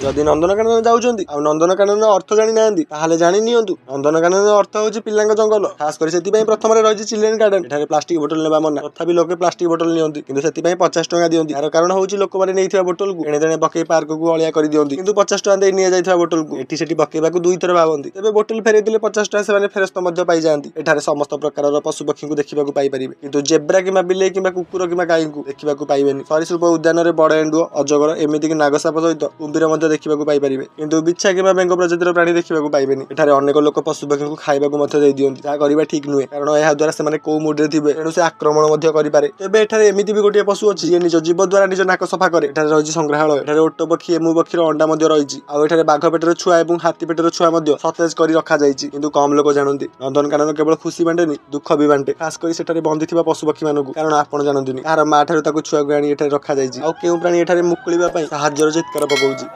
ଯଦି ନନ୍ଦନକାନନ ଯାଉଛନ୍ତି ଆଉ ନନ୍ଦନକାନନ ଅର୍ଥ ଜାଣିନାହାନ୍ତି, ତାହେଲେ ଜାଣି ନିଅନ୍ତୁ। ନନ୍ଦନକାନନ ଅର୍ଥ ହେଉଛି ପିଲାଙ୍କ ଜଙ୍ଗଲ। ଖାସ କରି ସେଥିପାଇଁ ପ୍ରଥମରେ ରହିଛି ଚିଲଡ୍ରେନ୍ ଗାର୍ଡେନ। ଏଠାରେ ପ୍ଲାଷ୍ଟିକ ବୋଟଲ ନେବା ମନା, ତଥାପି ଲୋକେ ପ୍ଲାଷ୍ଟିକ ବୋଟଲ ନିଅନ୍ତି, କିନ୍ତୁ ସେଥିପାଇଁ 50 ଟଙ୍କା ଦିଅନ୍ତି। ଏହାର କାରଣ ହେଉଛି ଲୋକମାନେ ନେଇଥିବା ବୋଟଲକୁ ଏଣେ ତେଣେ ପକେଇ ପାର୍କକୁ ଅଳିଆ କରିଦିଅନ୍ତି, କିନ୍ତୁ 50 ଟଙ୍କା ଦେଇ ନିଆଯାଇଥିବା ବୋଟଲକୁ ଏଠି ସେଠି ପକେଇବାକୁ ଦୁଇଥର ଭାବନ୍ତି। ତେବେ ବୋଟଲ ଫେରେଇ ଦେଲେ 50 ଟଙ୍କା ସେମାନେ ଫେରସ୍ତ ମଧ୍ୟ ପାଇଯାଆନ୍ତି। ଏଠାରେ ସମସ୍ତ ପ୍ରକାରର ପଶୁ ପକ୍ଷୀଙ୍କୁ ଦେଖିବାକୁ ପାଇପାରିବେ, କିନ୍ତୁ ଜେବ୍ରା କିମ୍ବା ବିଲେଇ କିମ୍ବା କୁକୁର କିମ୍ବା ଗାଈଙ୍କୁ ଦେଖିବାକୁ ପାଇବେନି। ସରୀସୃପ ଉଦ୍ୟାନରେ ବଡ ଏଣ୍ଡୁଅ, ଅଜଗର, ଏମିତିକି ନାଗସାପ ସହିତ କୁମ୍ଭୀର ମଧ୍ୟ ଦେଖିବାକୁ ପାଇପାରିବେ, କିନ୍ତୁ ବିଛା କିମ୍ବା ବେଙ୍ଗ ପ୍ରଜାତିର ପ୍ରାଣୀ ଦେଖିବାକୁ ପାଇବେନି। ଏଠାରେ ଅନେକ ଲୋକ ପଶୁ ପକ୍ଷୀଙ୍କୁ ଖାଇବାକୁ ମଧ୍ୟ ଦେଇ ଦିଅନ୍ତି, ଯାହା କରିବା ଠିକ ନୁହେଁ, କାରଣ ଏହା ଦ୍ୱାରା ସେମାନେ କୋଉ ମୁଡରେ ଥିବେ, ତେଣୁ ସେ ଆକ୍ରମଣ ମଧ୍ୟ କରିପାରେ। ତେବେ ଏଠାରେ ଏମିତି ବି ଗୋଟିଏ ପଶୁ ଅଛି ଯିଏ ନିଜ ଜୀବ ଦ୍ୱାରା ନିଜ ନାକ ସଫା କରେ। ଏଠାରେ ରହିଛି ସଂଗ୍ରହାଳୟ। ଏଠାରେ ଓଟ ପକ୍ଷୀ, ଏମୁ ପକ୍ଷୀର ଅଣ୍ଡା ମଧ୍ୟ ରହିଛି। ଆଉ ଏଠାରେ ବାଘ ପେଟର ଛୁଆ ଏବଂ ହାତୀ ପେଟର ଛୁଆ ମଧ୍ୟ ସତେଜ କରି ରଖାଯାଇଛି, କିନ୍ତୁ କମ ଲୋକ ଜାଣନ୍ତି। ନନ୍ଦନକାନନ କେବଳ ଖୁସି ବାଣ୍ଟେନି, ଦୁଃଖ ବି ବାଣ୍ଟେ, ଖାସ କରି ସେଠାରେ ବନ୍ଦୀ ଥିବା ପଶୁ ପକ୍ଷୀ ମାନଙ୍କୁ। କାରଣ ଆପଣ ଜାଣନ୍ତିନି କାହାର ମା ଠାରୁ ତାକୁ ଛୁଆକୁ ଆଣି ଏଠାରେ ରଖାଯାଇଛି, ଆଉ କେଉଁ ପ୍ରାଣୀ ଏଠାରେ ମୁକୁଳିବା ପାଇଁ ସାହାଯ୍ୟର ଚିତ୍କାର ପକାଉଛି।